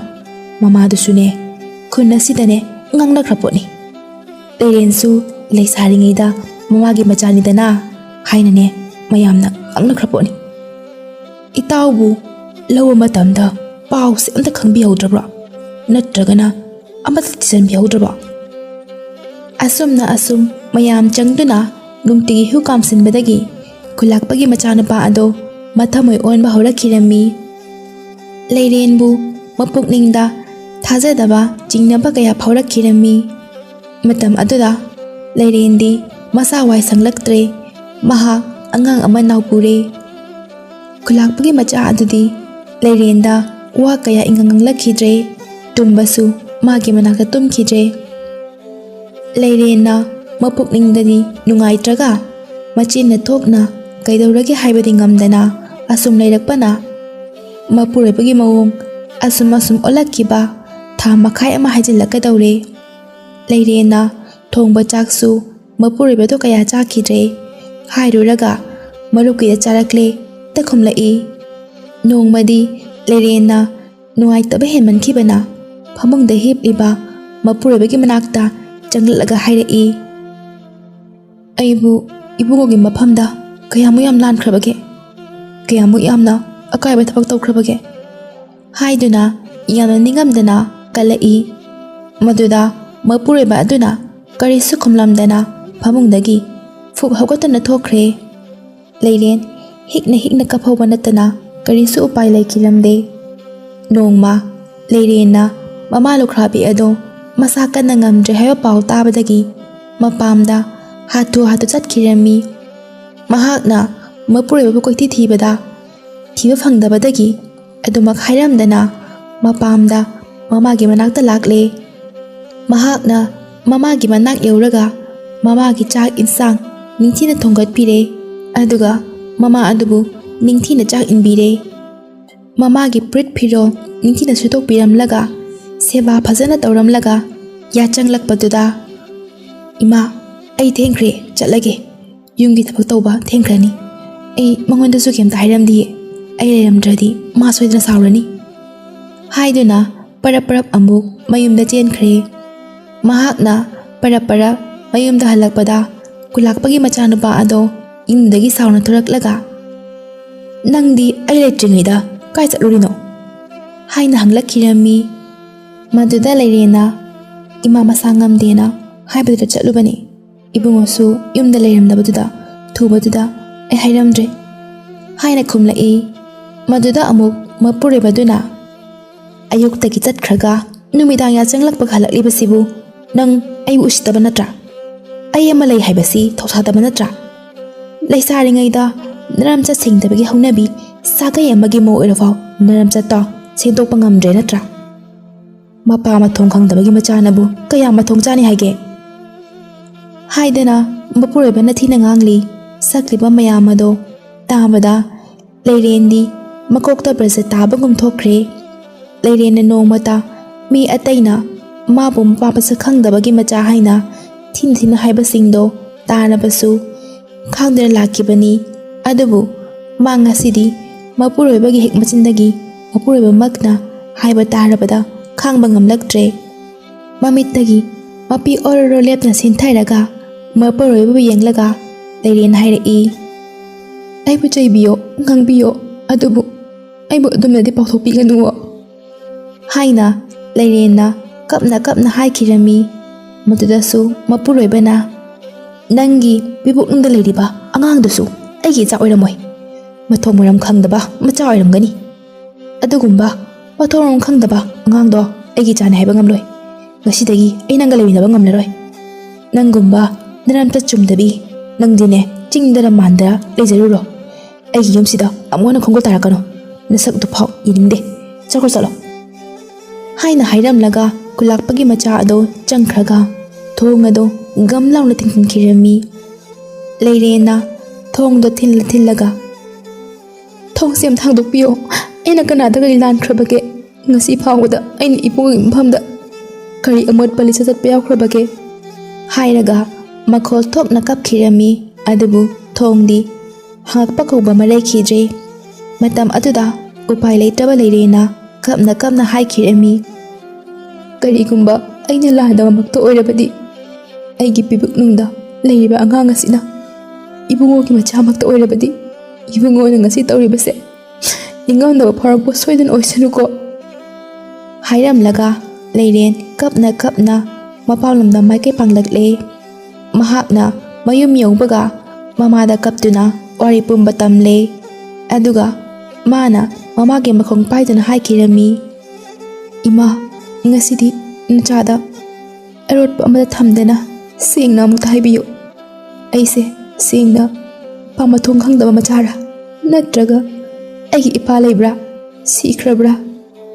ꯃꯃꯥꯗꯨꯁꯨꯅꯦ ꯈꯨꯟ ꯑꯁꯤꯗꯅꯦ ꯉꯥꯡꯅꯈ꯭ꯔ ꯄꯣꯠꯅꯤ꯫ ꯂꯩꯔꯦꯟꯁꯨ ꯂꯩꯁꯥꯔꯤꯉꯩꯗ ꯃꯃꯥꯒꯤ ꯃꯆꯥꯅꯤꯗꯅ ꯍꯥꯏꯅꯅꯦ ꯃꯌꯥꯝꯅ ꯉꯥꯡꯅꯈ꯭ꯔ ꯄꯣꯠꯅꯤ꯫ ꯏꯇꯥꯎꯕꯨ ꯂꯧꯕ ꯃꯇꯝꯗ ꯄꯥꯎꯁꯦ ꯑꯝꯇ ꯈꯪꯕꯤꯍꯧꯗ꯭ꯔꯕ꯭ꯔꯣ? ꯅꯠꯇ꯭ꯔꯒꯅ ꯑꯃꯠꯇ ꯊꯤꯖꯤꯟꯕꯤꯍꯧꯗ꯭ꯔꯕꯣ?" ꯑꯁꯨꯝꯅ ꯑꯁꯨꯝ ꯃꯌꯥꯝ ꯆꯪꯗꯨꯅ ꯅꯨꯡꯇꯤꯒꯤ ꯍꯨ ꯀꯥꯝꯁꯤꯟꯕꯗꯒꯤ ꯈꯨꯂꯥꯛꯄꯒꯤ ꯃꯆꯥꯅꯨꯄꯥ ꯑꯗꯣ ꯃꯊꯃꯣꯏ ꯑꯣꯟꯕ ꯍꯧꯔꯛꯈꯤꯔꯝꯃꯤ꯫ ꯂꯩꯔꯦꯟꯕꯨ ꯃꯄꯨꯛꯅꯤꯡꯗ ꯊꯥꯖꯗꯕ ꯆꯤꯡꯅꯕ ꯀꯌꯥ ꯐꯥꯎꯔꯛꯈꯤꯔꯝꯃꯤ꯫ ꯃꯇꯝ ꯑꯗꯨꯗ ꯂꯩꯔꯦꯟꯗꯤ ꯃꯁꯥ ꯋꯥꯏ ꯁꯪꯂꯛꯇ꯭ꯔꯦ꯫ ꯃꯍꯥꯛ ꯑꯉꯥꯡ ꯑꯃ ꯅꯥꯎꯄꯨꯔꯦ꯫ ꯈꯨꯂꯥꯛꯄꯒꯤ ꯃꯆꯥ ꯑꯗꯨꯗꯤ ꯂꯩꯔꯦꯟꯗ ꯋꯥ ꯀꯌꯥ ꯏꯉꯥꯡ ꯉꯥꯡꯂꯛꯈꯤꯗ꯭ꯔꯦ꯫ ꯇꯨꯝꯕꯁꯨ ꯃꯥꯒꯤ ꯃꯅꯥꯛꯇ ꯇꯨꯝꯈꯤꯗ꯭ꯔꯦ꯫ ꯂꯩꯔꯦꯟꯅ ꯃꯄꯨꯛꯅꯤꯡꯗꯗꯤ ꯅꯨꯡꯉꯥꯏꯇ꯭ꯔꯒ ꯃꯆꯤꯟꯅ ꯊꯣꯛꯅ ꯀꯩꯗꯧꯔꯒꯦ ꯍꯥꯏꯕꯗꯤ ꯉꯝꯗꯅ ꯑꯁꯨꯝ ꯂꯩꯔꯛꯄꯅ ꯃꯄꯨꯔꯣꯏꯕꯒꯤ ꯃꯑꯣꯡ ꯑꯁꯨꯝ ꯑꯁꯨꯝ ꯑꯣꯜꯂꯛꯈꯤꯕ ꯊꯥ ꯃꯈꯥꯏ ꯑꯃ ꯍꯥꯏꯖꯤꯜꯂꯛꯀꯗꯧꯔꯦ꯫ ꯂꯩꯔꯦꯟꯅ ꯊꯣꯡꯕ ꯆꯥꯛꯁꯨ ꯃꯄꯨꯔꯣꯏꯕꯗꯣ ꯀꯌꯥ ꯆꯥꯈꯤꯗ꯭ꯔꯦ꯫ ꯍꯥꯏꯔꯨꯔꯒ ꯃꯔꯨꯞꯀꯤꯗ ꯆꯥꯔꯛꯂꯦ ꯇ ꯈꯨꯝꯂꯛꯏ꯫ ꯅꯣꯡꯃꯗꯤ ꯂꯩꯔꯦꯟꯅ ꯅꯨꯡꯉꯥꯏꯇꯕ ꯍꯦꯟꯃꯟꯈꯤꯕꯅ ꯐꯃꯨꯡꯗ ꯍꯤꯞꯂꯤꯕ ꯃꯄꯨꯔꯣꯏꯕꯒꯤ ꯃꯅꯥꯛꯇ ꯆꯪꯂꯛꯂꯒ ꯍꯥꯏꯔꯛꯏ, "ꯑꯩꯕꯨ ꯏꯕꯨꯡꯉꯣꯒꯤ ꯃꯐꯝꯗ ꯀꯌꯥꯃꯨꯛ ꯌꯥꯝ ꯂꯥꯟꯈ꯭ꯔꯕꯒꯦ? ꯀꯌꯥꯃꯨꯛ ꯌꯥꯝꯅ ꯑꯀꯥꯏꯕ ꯊꯕꯛ ꯇꯧꯈ꯭ꯔꯕꯒꯦ?" ꯍꯥꯏꯗꯨꯅ ꯌꯥꯝꯅ ꯅꯤꯡꯉꯝꯗꯅ ꯀꯜꯂꯛꯏ꯫ ꯃꯗꯨꯗ ꯃꯄꯨꯔꯣꯏꯕ ꯑꯗꯨꯅ ꯀꯔꯤꯁꯨ ꯈꯨꯝꯂꯝꯗꯅ ꯐꯃꯨꯡꯗꯒꯤ ꯐꯨꯛ ꯍꯧꯒꯠꯇꯨꯅ ꯊꯣꯛꯈ꯭ꯔꯦ꯫ ꯂꯩꯔꯦꯟ ꯍꯤꯛꯅ ꯍꯤꯛꯅ ꯀꯞꯍꯧꯕ ꯅꯠꯇꯅ ꯀꯔꯤꯁꯨ ꯎꯄꯥꯏ ꯂꯩꯈꯤꯔꯝꯗꯦ꯫ ꯅꯣꯡꯃ ꯂꯩꯔꯦꯟꯅ ꯃꯃꯥ ꯂꯨꯈ꯭ꯔꯥꯕꯤ ꯑꯗꯣ ꯃꯁꯥ ꯀꯟꯅ ꯉꯝꯗ꯭ꯔꯦ ꯍꯥꯏꯕ ꯄꯥꯎ ꯇꯥꯕꯗꯒꯤ ꯃꯄꯥꯝꯗ ꯍꯥꯊꯨ ꯍꯥꯊꯨ ꯆꯠꯈꯤꯔꯝꯃꯤ꯫ ꯃꯍꯥꯛꯅ ꯃꯄꯨꯔꯣꯏꯕꯕꯨ ꯀꯣꯏꯊꯤ ꯊꯤꯕꯗ ꯊꯤꯕ ꯐꯪꯗꯕꯗꯒꯤ ꯑꯗꯨꯃꯛ ꯍꯥꯏꯔꯝꯗꯅ ꯃꯄꯥꯝꯗ ꯃꯃꯥꯒꯤ ꯃꯅꯥꯛꯇ ꯂꯥꯛꯂꯦ꯫ ꯃꯍꯥꯛꯅ ꯃꯃꯥꯒꯤ ꯃꯅꯥꯛ ꯌꯧꯔꯒ ꯃꯃꯥꯒꯤ ꯆꯥꯛ ꯏꯟꯁꯥꯡ ꯅꯤꯡꯊꯤꯅ ꯊꯣꯡꯒꯠꯄꯤꯔꯦ꯫ ꯑꯗꯨꯒ ꯃꯃꯥ ꯑꯗꯨꯕꯨ ꯅꯤꯡꯊꯤꯅ ꯆꯥꯛ ꯏꯟꯕꯤꯔꯦ꯫ ꯃꯃꯥꯒꯤ ꯐꯨꯔꯤꯠ ꯐꯤꯔꯣꯜ ꯅꯤꯡꯊꯤꯅ ꯁꯨꯗꯣꯛꯄꯤꯔꯝꯂꯒ ꯁꯦꯕꯥ ꯐꯖꯅ ꯇꯧꯔꯝꯂꯒ ꯌꯥꯆꯪꯂꯛꯄꯗꯨꯗ, "ꯏꯃꯥ, ꯑꯩ ꯊꯦꯡꯈ꯭ꯔꯦ, ꯆꯠꯂꯒꯦ꯫ ꯌꯨꯝꯒꯤ ꯊꯕꯛ ꯇꯧꯕ ꯊꯦꯡꯈ꯭ꯔꯅꯤ꯫ ꯑꯩ ꯃꯉꯣꯟꯗꯁꯨ ꯀꯩꯝꯇ ꯍꯥꯏꯔꯝꯗꯤꯌꯦ꯫ ꯑꯩ ꯂꯩꯔꯝꯗ꯭ꯔꯗꯤ ꯃꯥ ꯁꯣꯏꯗꯅ ꯁꯥꯎꯔꯅꯤ" ꯍꯥꯏꯗꯨꯅ ꯄꯔꯞ ꯄꯔꯞ ꯑꯃꯨꯛ ꯃꯌꯨꯝꯗ ꯆꯦꯟꯈ꯭ꯔꯦ꯫ ꯃꯍꯥꯛꯅ ꯄꯔꯞ ꯄꯔꯞ ꯃꯌꯨꯝꯗ ꯍꯜꯂꯛꯄꯗ ꯈꯨꯂꯥꯛꯄꯒꯤ ꯃꯆꯥꯅꯨꯄꯥ ꯑꯗꯣ ꯏꯃꯨꯡꯗꯒꯤ ꯁꯥꯎꯅ ꯊꯣꯔꯛꯂꯒ, "ꯅꯪꯗꯤ ꯑꯩ ꯂꯩꯇ꯭ꯔꯤꯉꯩꯗ ꯀꯥꯏ ꯆꯠꯂꯨꯔꯤꯅꯣ?" ꯍꯥꯏꯅ ꯍꯪꯂꯛꯈꯤꯔꯝꯃꯤ꯫ ꯃꯗꯨꯗ ꯂꯩꯔꯦꯟꯅ, "ꯏꯃꯥ ꯃꯁꯥ ꯉꯝꯗꯦꯅ ꯍꯥꯏꯕꯗꯨꯗ ꯆꯠꯂꯨꯕꯅꯤ꯫ ꯏꯕꯨꯡꯉꯣꯁꯨ ꯌꯨꯝꯗ ꯂꯩꯔꯝꯗꯕꯗꯨꯗ ꯊꯨꯕꯗꯨꯗ ꯑꯩ ꯍꯥꯏꯔꯝꯗ꯭ꯔꯦ" ꯍꯥꯏꯅ ꯈꯨꯝꯂꯛꯏ꯫ ꯃꯗꯨꯗ ꯑꯃꯨꯛ ꯃꯄꯨꯔꯣꯏꯕꯗꯨꯅ, "ꯑꯌꯨꯛꯇꯒꯤ ꯆꯠꯈ꯭ꯔꯒ ꯅꯨꯃꯤꯗꯥꯡ ꯌꯥꯆꯪꯂꯛꯄꯒ ꯍꯜꯂꯛꯂꯤꯕꯁꯤꯕꯨ ꯅꯪ ꯑꯩꯕꯨ ꯎꯁꯤꯠꯇꯕ ꯅꯠꯇ꯭ꯔꯥ? ꯑꯩ ꯑꯃ ꯂꯩ ꯍꯥꯏꯕꯁꯤ ꯊꯧꯁꯥꯗꯕ ꯅꯠꯇ꯭ꯔꯥ? ꯂꯩꯁꯥꯔꯤꯉꯩꯗ ꯅꯔꯝꯆꯠ ꯁꯦꯡꯗꯕꯒꯤ ꯍꯧꯅꯕꯤ ꯁꯥꯒꯩ ꯑꯃꯒꯤ ꯃꯧ ꯑꯣꯏꯔꯐꯥꯎ ꯅꯔꯝꯆꯠꯇꯣ ꯁꯦꯡꯗꯣꯛꯄ ꯉꯝꯗ꯭ꯔꯦ ꯅꯠꯇ꯭ꯔꯥ? ꯃꯄꯥ ꯃꯊꯣꯡ ꯈꯪꯗꯕꯒꯤ ꯃꯆꯥꯅꯕꯨ ꯀꯌꯥ ꯃꯊꯣꯡ ꯆꯥꯅꯤ ꯍꯥꯏꯒꯦ? ꯍꯥꯏꯗꯅ ꯃꯄꯨꯔꯣꯏꯕꯅ ꯊꯤꯅ ꯉꯥꯡꯂꯤ꯫ ꯁꯛꯂꯤꯕ ꯃꯌꯥꯝ ꯑꯗꯣ ꯇꯥꯕꯗ ꯂꯩꯔꯦꯟꯗꯤ ꯃꯀꯣꯛꯇ ꯕ꯭ꯔꯖ ꯇꯥꯕꯒꯨꯝ ꯊꯣꯛꯈ꯭ꯔꯦ꯫ ꯂꯩꯔꯦꯟꯅ ꯅꯣꯡꯃꯇ ꯃꯤ ꯑꯇꯩꯅ ꯃꯥꯕꯨ ꯃꯄꯥ ꯃꯁꯛ ꯈꯪꯗꯕꯒꯤ ꯃꯆꯥ ꯍꯥꯏꯅ ꯊꯤꯅ ꯊꯤꯅ ꯍꯥꯏꯕꯁꯤꯡꯗꯣ ꯇꯥꯔꯕꯁꯨ ꯈꯥꯡꯗꯨꯅ ꯂꯥꯛꯈꯤꯕꯅꯤ꯫ ꯑꯗꯨꯕꯨ ꯃꯥ ꯉꯁꯤꯗꯤ ꯃꯄꯨꯔꯣꯏꯕꯒꯤ ꯍꯦꯛ ꯃꯆꯤꯟꯗꯒꯤ ꯃꯄꯨꯔꯣꯏꯕꯃꯛꯅ ꯍꯥꯏꯕ ꯇꯥꯔꯕꯗ ꯈꯥꯡꯕ ꯉꯝꯂꯛꯇ꯭ꯔꯦ꯫ ꯃꯃꯤꯠꯇꯒꯤ ꯃꯄꯤ ꯑꯣꯔꯣꯔꯣ ꯂꯦꯞꯇꯅ ꯁꯤꯟꯊꯔꯒ ꯃꯄꯨꯔꯣꯏꯕꯕꯨ ꯌꯦꯡꯂꯒ ꯂꯩꯔꯦꯟ ꯍꯥꯏꯔꯛꯏ, "ꯑꯩꯕꯨ ꯆꯩꯕꯤꯌꯣ, ꯉꯥꯡꯕꯤꯌꯣ, ꯑꯗꯨꯕꯨ ꯑꯩꯕꯨ ꯑꯗꯨꯝꯅꯗꯤ ꯄꯥꯎꯊꯣꯛꯄꯤꯒꯅꯨꯋꯣ" ꯍꯥꯏꯅ ꯂꯩꯔꯦꯟꯅ ꯀꯞꯅ ꯀꯞꯅ ꯍꯥꯏꯈꯤꯔꯝꯃꯤ꯫ ꯃꯗꯨꯗꯁꯨ ꯃꯄꯨꯔꯣꯏꯕꯅ, "ꯅꯪꯒꯤ ꯄꯤꯕꯨꯛꯅꯨꯡꯗ ꯂꯩꯔꯤꯕ ꯑꯉꯥꯡꯗꯨꯁꯨ ꯑꯩꯒꯤ ꯏꯆꯥ ꯑꯣꯏꯔꯝꯃꯣꯏ, ꯃꯊꯣꯡ ꯃꯔꯝ ꯈꯪꯗꯕ ꯃꯆꯥ ꯑꯣꯏꯔꯝꯒꯅꯤ꯫ ꯑꯗꯨꯒꯨꯝꯕ ꯃꯊꯣꯡ ꯃꯔꯝ ꯈꯪꯗꯕ ꯑꯉꯥꯡꯗꯣ ꯑꯩꯒꯤ ꯏꯆꯥꯅꯤ ꯍꯥꯏꯕ ꯉꯝꯂꯣꯏ꯫ ꯉꯁꯤꯗꯒꯤ ꯑꯩ ꯅꯪꯒ ꯂꯩꯃꯤꯟꯅꯕ ꯉꯝꯂꯔꯣꯏ꯫ ꯅꯪꯒꯨꯝꯕ ꯅꯔꯝꯆꯠ ꯆꯨꯝꯗꯕꯤ, ꯅꯪꯗꯤꯅꯦ ꯆꯤꯡꯗꯔ ꯃꯥꯟꯗꯔ ꯂꯩꯖꯔꯨꯔꯣ꯫ ꯑꯩꯒꯤ ꯌꯨꯝꯁꯤꯗ ꯑꯃꯨꯛ ꯍꯟꯅ ꯈꯣꯡꯒꯨꯜ ꯇꯥꯔꯛꯀꯅꯨ꯫ ꯅꯁꯛꯇꯨ ꯐꯥꯎ ꯌꯦꯡꯅꯤꯡꯗꯦ꯫ ꯆꯠꯈ꯭ꯔꯣ ꯆꯠꯂꯣ" ꯍꯥꯏꯅ ꯍꯥꯏꯔꯝꯂꯒ ꯈꯨꯂꯥꯛꯄꯒꯤ ꯃꯆꯥ ꯑꯗꯨ ꯆꯪꯈ꯭ꯔꯒ ꯊꯣꯡ ꯑꯗꯨ ꯒꯝ ꯂꯥꯎꯅ ꯊꯤꯡꯖꯤꯟꯈꯤꯔꯝꯃꯤ꯫ ꯂꯩꯔꯦꯟꯅ ꯊꯣꯡꯗꯣ ꯊꯤꯜꯂ ꯊꯤꯜꯂꯒ, "ꯊꯣꯡꯁꯦ ꯑꯃ ꯊꯥꯡꯗꯣꯛꯄꯤꯌꯣ꯫ ꯑꯩꯅ ꯀꯅꯥꯗ ꯀꯔꯤ ꯂꯥꯟꯈ꯭ꯔꯕꯒꯦ? ꯉꯁꯤ ꯐꯥꯎꯕꯗ ꯑꯩꯅ ꯏꯕꯨꯡꯒꯤ ꯃꯐꯝꯗ ꯀꯔꯤ ꯑꯃꯣꯠꯄ ꯂꯤꯆꯠ ꯆꯠꯄ ꯌꯥꯎꯈ꯭ꯔꯕꯒꯦ?" ꯍꯥꯏꯔꯒ ꯃꯈꯣꯜ ꯊꯣꯛꯅ ꯀꯞꯈꯤꯔꯝꯃꯤ꯫ ꯑꯗꯨꯕꯨ ꯊꯣꯡꯗꯤ ꯍꯪꯉꯛꯄ ꯀꯧꯕ ꯑꯃ ꯂꯩꯈꯤꯗ꯭ꯔꯦ꯫ ꯃꯇꯝ ꯑꯗꯨꯗ ꯎꯄꯥꯏ ꯂꯩꯇ꯭ꯔꯕ ꯂꯩꯔꯦꯅ ꯀꯞꯅ ꯀꯞꯅ ꯍꯥꯏꯈꯤꯔꯝꯃꯤ, "ꯀꯔꯤꯒꯨꯝꯕ ꯑꯩꯅ ꯂꯥꯟꯗꯕꯃꯛꯇ ꯑꯣꯏꯔꯕꯗꯤ, ꯑꯩꯒꯤ ꯄꯤꯕꯨꯛꯅꯨꯡꯗ ꯂꯩꯔꯤꯕ ꯑꯉꯥꯡ ꯑꯁꯤꯅ ꯏꯕꯨꯡꯉꯣꯒꯤ ꯃꯆꯥꯃꯛꯇ ꯑꯣꯏꯔꯕꯗꯤ, ꯏꯕꯨꯡꯉꯣꯅ ꯉꯁꯤ ꯇꯧꯔꯤꯕꯁꯦ ꯅꯤꯡꯉꯝꯗꯕ ꯐꯥꯎꯔꯛꯄ ꯁꯣꯏꯗꯅ ꯑꯣꯏꯁꯅꯨꯀꯣ" ꯍꯥꯏꯔꯝꯂꯒ ꯂꯩꯔꯦꯟ ꯀꯞꯅ ꯀꯞꯅ ꯃꯄꯥꯝꯂꯣꯝꯗ ꯃꯥꯏꯀꯩ ꯄꯥꯡꯂꯛꯂꯦ꯫ ꯃꯍꯥꯛꯅ ꯃꯌꯨꯝ ꯌꯧꯕꯒ ꯃꯃꯥꯗ ꯀꯞꯇꯨꯅ ꯋꯥꯔꯤ ꯄꯨꯝꯕ ꯇꯝꯂꯦ꯫ ꯑꯗꯨꯒ ꯃꯥꯅ ꯃꯃꯥꯒꯤ ꯃꯈꯣꯡ ꯄꯥꯏꯗꯨꯅ ꯍꯥꯏꯈꯤꯔꯝꯃꯤ, "ꯏꯃꯥ, ꯉꯁꯤꯗꯤ ꯅꯆꯥꯗ ꯑꯔꯣꯠꯄ ꯑꯃꯠꯇ ꯊꯝꯗꯅ ꯁꯦꯡꯅ ꯑꯃꯨꯛꯇ ꯍꯥꯏꯕꯤꯌꯨ꯫ ꯑꯩꯁꯦ ꯁꯦꯡꯅ ꯄꯥꯝꯕ ꯊꯣꯡ ꯈꯪꯗꯕ ꯃꯆꯥꯔꯥ? ꯅꯠꯇ꯭ꯔꯒ ꯑꯩꯒꯤ ꯏꯄꯥ ꯂꯩꯕ꯭ꯔꯥ? ꯁꯤꯈ꯭ꯔꯕ꯭ꯔꯥ?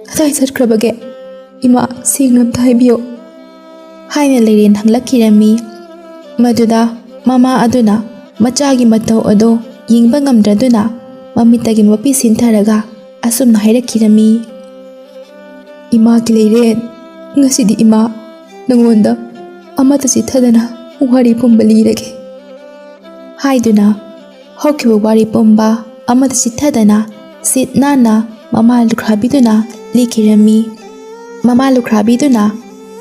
ꯀꯗꯥꯏ ꯆꯠꯈ꯭ꯔꯕꯒꯦ? ꯏꯃꯥ, ꯁꯦꯡꯅ ꯑꯝꯇ ꯍꯥꯏꯕꯤꯌꯨ," ꯍꯥꯏꯅ ꯂꯩꯔꯦꯟ ꯍꯪꯂꯛꯈꯤꯔꯝꯃꯤ꯫ ꯃꯗꯨꯗ ꯃꯃꯥ ꯑꯗꯨꯅ ꯃꯆꯥꯒꯤ ꯃꯇꯧ ꯑꯗꯣ ꯌꯦꯡꯕ ꯉꯝꯗ꯭ꯔꯗꯨꯅ ꯃꯃꯤꯠꯇꯒꯤ ꯃꯄꯤ ꯁꯤꯟꯊꯔꯒ ꯑꯁꯨꯝꯅ ꯍꯥꯏꯔꯛꯈꯤꯔꯝꯃꯤ, "ꯏꯃꯥꯒꯤ ꯂꯩꯔꯦꯟ, ꯉꯁꯤꯗꯤ ꯏꯃꯥ ꯅꯉꯣꯟꯗ ꯑꯃꯠꯇ ꯆꯤꯠꯊꯗꯅ ꯋꯥꯔꯤ ꯄꯨꯝꯕ ꯂꯤꯔꯒꯦ," ꯍꯥꯏꯗꯨꯅ ꯍꯧꯈꯤꯕ ꯋꯥꯔꯤ ꯄꯨꯝꯕ ꯑꯃꯠꯇ ꯆꯤꯠꯊꯗꯅ ꯁꯤꯠ ꯅꯥꯟꯅ ꯃꯃꯥ ꯂꯨꯈ꯭ꯔꯥꯕꯤꯗꯨꯅ ꯂꯤꯈꯤꯔꯝꯃꯤ꯫ ꯃꯃꯥ ꯂꯨꯈ꯭ꯔꯥꯕꯤꯗꯨꯅ